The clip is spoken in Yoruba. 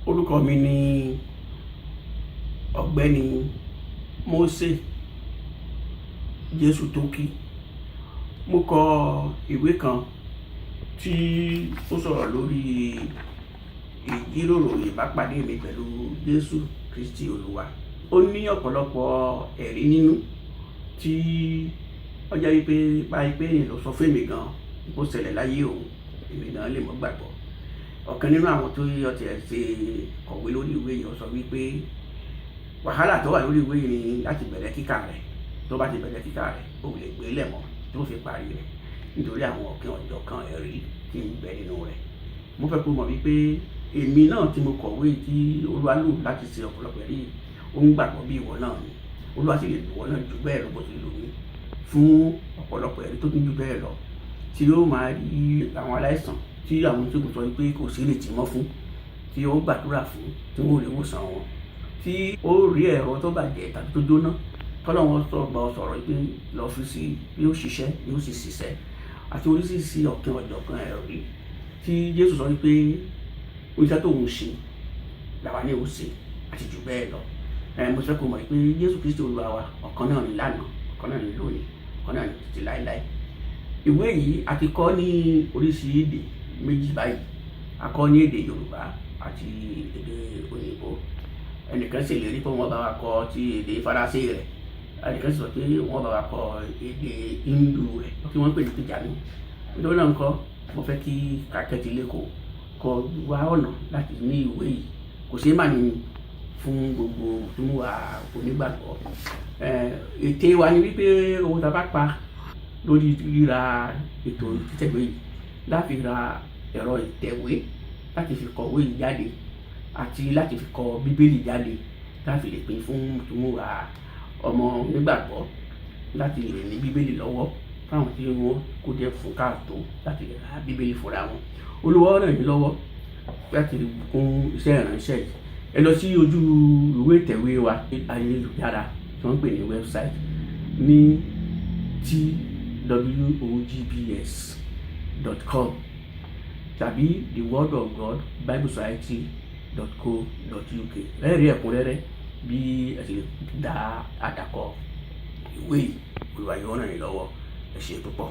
Orúkọ mi ni Ọ̀gbẹ́ni Mósè Jésùtókí. Mo kọ ìwé kan tí ó sọ̀rọ̀ lórí ìjíròrò ìbápàdé mi pẹ̀lú Jésù Kristi Olúwa. Ó ní ọ̀pọ̀lọpọ̀ ẹ̀rí nínú tí ó jẹ́ wípé báyìí pé èèyàn ló sọ fún èmi gan bó ṣẹlẹ̀ láyé òun, èmi gan lè mọ́ gbàgbọ́. Ọ̀kan nínú àwọn tó yọ tiẹ̀ ṣe kọ̀wé lórí ìwé yìí, ó sọ wípé wàhálà tó wà lórí ìwé yìí ni láti bẹ̀rẹ̀ kíkà rẹ̀. Tó bá ti bẹ̀rẹ̀ kíkà rẹ̀, ó lè gbé lẹ̀ mọ́ tó fi parí rẹ̀, nítorí àwọn ọ̀kan ọ̀jọ̀kan ẹ̀rí tí ń bẹ nínú rẹ̀. Mo fẹ́ kó mọ̀ wípé èmi náà tí mo kọ̀wé, tí Olúwa lò láti ṣe ọ̀pọ̀lọpọ̀ ẹ̀rí, ó ń gbàgbọ́ bí ìwọ náà ni. Olúwa sì lè lò wọ́n náà ju bẹ́ẹ̀ lọ bó ti lò mí fún ọ̀pọ̀lọpọ̀ ẹ̀rí tó tún ju bẹ́ẹ̀ lọ, tí ó máa rí àwọn aláìsàn tí àwọn oníṣègùn sọ wípé kò sí ìrètí mọ́ fún, tí ó gbàdúrà fún, tí wọ́n rí ìwòsàn wọn, tí ó rí ẹ̀rọ tó bàjẹ́ tàbí tó jóná, tọ́lọ́wọ́n sọ gba ọ sọ̀rọ̀ pé lọ́ọ́ fi sí, yóò ṣiṣẹ́, yóò sì ṣiṣẹ́, àti oríṣiríṣi ọ̀kan ọ̀jọ̀kan ẹ̀rí tí Jésù sọ wípé oníṣẹ́ tó ń ṣe làwa ní ó ṣe, àti jù bẹ́ẹ̀ lọ. Mo fẹ́ kó mọ̀ pé Jésù Kristi Olúwa wa, ọ̀kan náà ní lánàá, ọ̀kan náà ní lónìí, ọ̀kan náà ní títí láéláé. Ìwé yìí a ti kọ ní oríṣi èdè méjì báyìí. A kọ ní èdè Yorùbá àti èdè òyìnbó. Ẹnìkan ṣèlérí pé wọ́n bá wa kọ ti èdè Faransé rẹ̀, ẹnìkan sì sọ pé wọ́n bá wa kọ èdè Hindu rẹ̀ tí wọ́n ń pè ní Tìjànì. Nítorí náà ńkọ́, mo fẹ́ kí kàkẹ́tì lẹ́kọ̀ọ́ kọ wá ọ̀nà láti ní ìwé yìí. Kò ṣeé má ní fún gbogbo ìmúwa onígbàgbọ́. Ète wa ni wípé owó tá a bá pa lórí ríra ètò títẹ̀wé yìí láti ra ẹ̀rọ ìtẹ̀wé láti fi kọ̀wé yìí jáde àti láti fi kọ Bíbélì jáde, láti lè pín fún ìmúwa ọmọ onígbàgbọ́, láti lè ní Bíbélì lọ́wọ́ fáwọn tí wọ́n kó jẹ́ fún káàtó láti lè ra Bíbélì fúnra wọn. Olúwa ràn yín lọ́wọ́ láti kún iṣẹ́ ìránṣẹ́ yìí. Ẹ lọ sí ojú ìwé ìtẹ̀wé wa ayélujára tí wọ́n ń pè ní website ní twogbs.com tàbí thewordofgodbiblesociety.co.uk. Ẹ rí ẹ̀kúnrẹ́rẹ́ bí ẹ ṣe lè dá àdàkọ ìwé yìí. Olúwa yóò ràn yín lọ́wọ́. Ẹ ṣé púpọ̀.